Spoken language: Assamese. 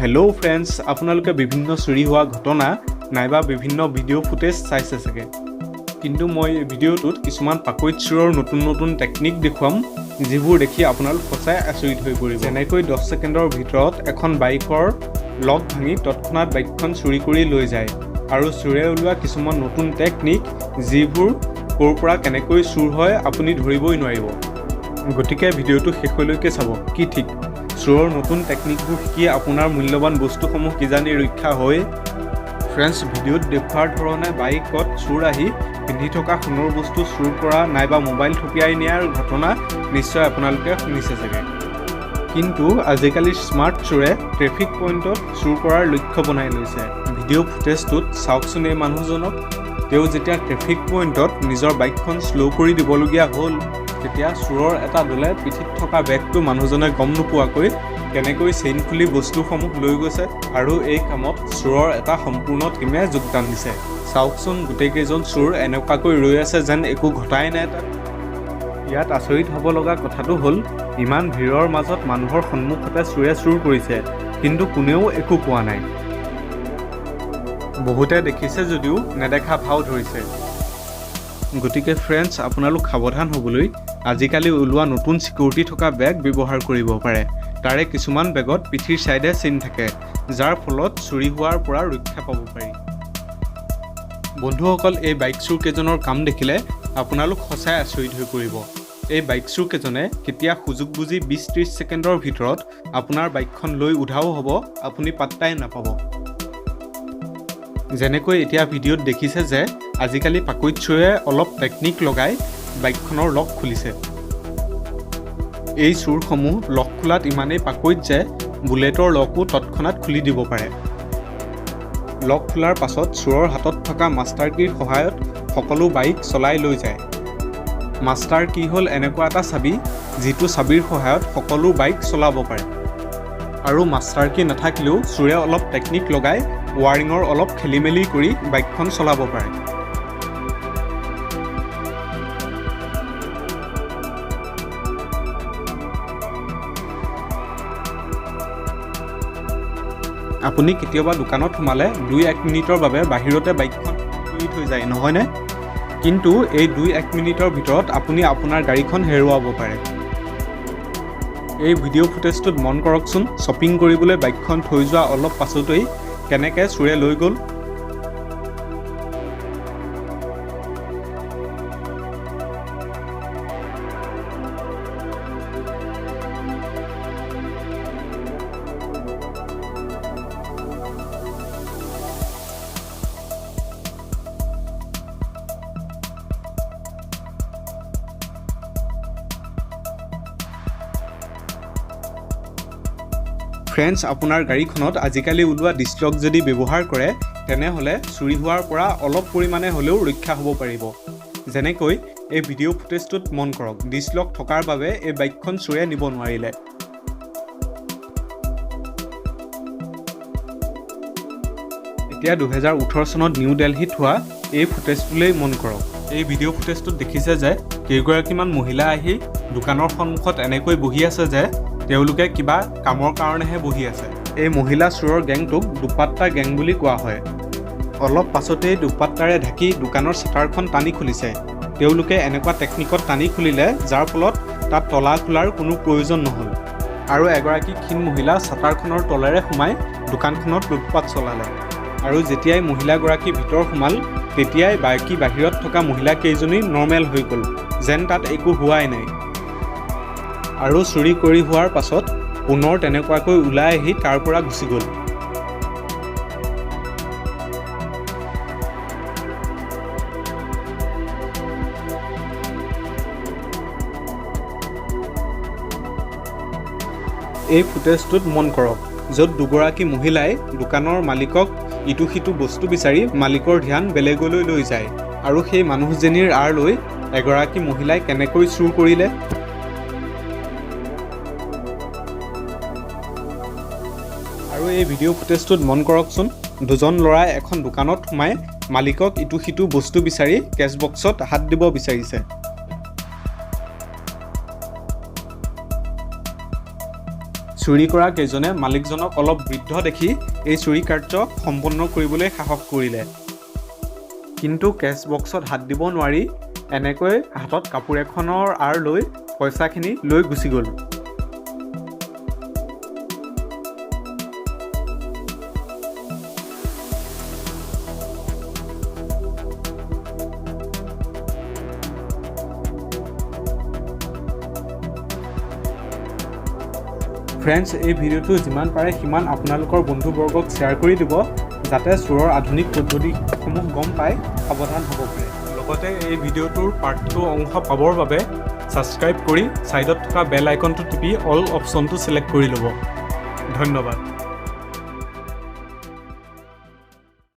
হেল্ল' ফ্ৰেণ্ডছ, আপোনালোকে বিভিন্ন চুৰি হোৱা ঘটনা নাইবা বিভিন্ন ভিডিঅ' ফুটেজ চাইছে চাগে। কিন্তু মই এই ভিডিঅ'টোত কিছুমান পাকৈত চোৰৰ নতুন নতুন টেকনিক দেখুৱাম, যিবোৰ দেখি আপোনালোক সঁচাই আচৰিত হৈ পৰিব। যেনেকৈ 10 ছেকেণ্ডৰ ভিতৰত এখন বাইকৰ লক ভাঙি তৎক্ষণাত বাইকখন চুৰি কৰি লৈ যায় আৰু চোৰে ওলোৱা কিছুমান নতুন টেকনিক, যিবোৰ ক'ৰ পৰা কেনেকৈ চুৰ হয় আপুনি ধৰিবই নোৱাৰিব। গতিকে ভিডিঅ'টো শেষলৈকে চাব। কি ঠিক, চোৰৰ নতুন টেকনিকবোৰ শিকি আপোনাৰ মূল্যৱান বস্তুসমূহ কিজানি ৰক্ষা হৈ। ফ্ৰেণ্ডছ, ভিডিঅ'ত দেখুওৱাৰ ধৰণে বাইকত চোৰ আহি পিন্ধি থকা সোণৰ বস্তু চুৰ কৰা নাইবা মোবাইল থপিয়াই নিয়াৰ ঘটনা নিশ্চয় আপোনালোকে শুনিছে চাগে। কিন্তু আজিকালি স্মাৰ্ট চোৰে ট্ৰেফিক পইণ্টত চুৰ কৰাৰ লক্ষ্য বনাই লৈছে। ভিডিঅ' ফুটেজটোত চাওকচোন এই মানুহজনক। তেওঁ যেতিয়া ট্ৰেফিক পইণ্টত নিজৰ বাইকখন শ্ল' কৰি দিবলগীয়া হ'ল, তেতিয়া চোৰৰ এটা দলে পিঠিত থকা বেগটো মানুহজনে গম নোপোৱাকৈ কেনেকৈ চেইন খুলি বস্তুসমূহ লৈ গৈছে আৰু এই কামত চোৰৰ এটা সম্পূৰ্ণ টীমে যোগদান দিছে। চাওকচোন, গোটেইকেইজন চোৰ এনেকুৱাকৈ ৰৈ আছে যেন একো ঘটাই নাই তাত। ইয়াত আচৰিত হ'ব লগা কথাটো হ'ল, ইমান ভিৰৰ মাজত মানুহৰ সন্মুখতে চোৰে চুৰ কৰিছে, কিন্তু কোনেও একো কোৱা নাই। বহুতে দেখিছে যদিও নেদেখা ভাও ধৰিছে। গতিকে ফ্ৰেণ্ডছ, আপোনালোক সাৱধান হ'বলৈ আজিকালি ওলোৱা নতুন ছিকিউৰিটি থকা বেগ ব্যৱহাৰ কৰিব পাৰে। তাৰে কিছুমান বেগত পিঠিৰ ছাইডে চেইন থাকে, যাৰ ফলত চুৰি হোৱাৰ পৰা ৰক্ষা পাব পাৰি। বন্ধুসকল, এই বাইক চোৰ কেইজনৰ কাম দেখিলে আপোনালোক সঁচাই আচৰিত হৈ পৰিব। এই বাইক চোৰ কেইজনে কেতিয়া সুযোগ বুজি 20-30 ছেকেণ্ডৰ ভিতৰত আপোনাৰ বাইকখন লৈ উধাও হ'ব, আপুনি পাত্তাই নাপাব। যেনেকৈ এতিয়া ভিডিঅ'ত দেখিছে যে আজিকালি পাকৈত চোৰে অলপ টেকনিক লগাই বাইকখনৰ লক খুলিছে। এই চোৰসমূহ লক খোলাত ইমানেই পাকৈত যে বুলেটৰ লকো তৎক্ষণাত খুলি দিব পাৰে। লক খোলাৰ পাছত চোৰৰ হাতত থকা মাষ্টাৰ কীৰ সহায়ত সকলো বাইক চলাই লৈ যায়। মাষ্টাৰ কী হ'ল এনেকুৱা এটা চাবি, যিটো চাবিৰ সহায়ত সকলো বাইক চলাব পাৰে। আৰু মাষ্টাৰ কী নাথাকিলেও চোৰে অলপ টেকনিক লগাই ৱাৰিঙৰ অলপ খেলি মেলি কৰি বাইকখন চলাব পাৰে। আপুনি কেতিয়াবা দোকানত সোমালে 2-1 মিনিটৰ বাবে বাহিৰতে বাইকখন কৰি থৈ যায়, নহয়নে? কিন্তু এই 2-1 মিনিটৰ ভিতৰত আপুনি আপোনাৰ গাড়ীখন হেৰুৱাব পাৰে। এই ভিডিঅ' ফুটেজটোত মন কৰকচোন, শ্বপিং কৰিবলৈ বাইকখন থৈ যোৱা অলপ পাছতেই কেনেকৈ চোৰে লৈ গ'ল। ফ্ৰেণ্ডছ, আপোনাৰ গাড়ীখনত আজিকালি ওলোৱা ডিছলক যদি ব্যৱহাৰ কৰে, তেনেহ'লে চুৰি হোৱাৰ পৰা অলপ পৰিমাণে হ'লেও ৰক্ষা হ'ব পাৰিব। যেনেকৈ এই ভিডিঅ' ফুটেজটোত মন কৰক, ডিছলক থকাৰ বাবে এই বাইকখন চোৰে নিব নোৱাৰিলে। এতিয়া 2018 চনত নিউ দিল্লীত হোৱা এই ফুটেজটোলৈ মন কৰক। এই ভিডিঅ' ফুটেজটোত দেখিছে যে কেইগৰাকীমান মহিলা আহি দোকানৰ সন্মুখত এনেকৈ বহি আছে যে তেওঁলোকে কিবা কামৰ কাৰণেহে বহি আছে। এই মহিলা চোৰৰ গেংটোক দুপাট্টা গেং বুলি কোৱা হয়। অলপ পাছতেই দুপাট্টাৰে ঢাকি দোকানৰ শ্বাটাৰখন টানি খুলিছে। তেওঁলোকে এনেকুৱা টেকনিকত টানি খুলিলে, যাৰ ফলত তাত তলা খোলাৰ কোনো প্ৰয়োজন নহ'ল আৰু এগৰাকী ক্ষীণ মহিলা শ্বাটাৰখনৰ তলেৰে সোমাই দোকানখনত লুটপাত চলালে। আৰু যেতিয়াই মহিলাগৰাকী ভিতৰ সোমাল, তেতিয়াই বাকী বাহিৰত থকা মহিলাকেইজনী নৰ্মেল হৈ গ'ল, যেন তাত একো হোৱাই নাই। আৰু চুৰি কৰি হোৱাৰ পাছত পুনৰ তেনেকুৱাকৈ ওলাই আহি তাৰ পৰা গুচি গ'ল। এই ফুটেজটোত মন কৰক, য'ত দুগৰাকী মহিলাই দোকানৰ মালিকক ইটো সিটো বস্তু বিচাৰি মালিকৰ ধ্যান বেলেগলৈ লৈ যায় আৰু সেই মানুহজনীৰ আঁৰ লৈ এগৰাকী মহিলাই কেনেকৈ চুৰ কৰিলে। আৰু এই ভিডিঅ' ফুটেজটোত মন কৰকচোন, দুজন ল'ৰাই এখন দোকানত সোমাই মালিকক ইটো সিটো বস্তু বিচাৰি কেছ বক্সত হাত দিব বিচাৰিছে। চুৰি হোৱা বস্তুসমূহ আচলতে মালিকৰ পৰা লুকুৱাই থোৱা হৈছিল। চুৰি কৰা কেইজনে মালিকজনক অলপ বৃদ্ধ দেখি এই চুৰি কাৰ্য সম্পন্ন কৰিবলৈ সাহস কৰিলে। কিন্তু কেছ বক্সত হাত দিব নোৱাৰি এনেকৈ হাতত কাপোৰ এখনৰ আঁৰ লৈ পইচাখিনি লৈ গুচি গ'ল। ফ্ৰেণ্ডছ, এই ভিডিঅ'টো যিমান পাৰে সিমান আপোনালোকৰ বন্ধুবৰ্গক শ্বেয়াৰ কৰি দিব, যাতে চোৰৰ আধুনিক পদ্ধতিসমূহ গম পাই সাৱধান হ'ব পাৰে। লগতে এই ভিডিঅ'টোৰ পাৰ্ট 2 অংশ পাবৰ বাবে ছাবস্ক্ৰাইব কৰি ছাইডত থকা বেল আইকনটো টিপি অল অপশ্যনটো ছিলেক্ট কৰি ল'ব। ধন্যবাদ।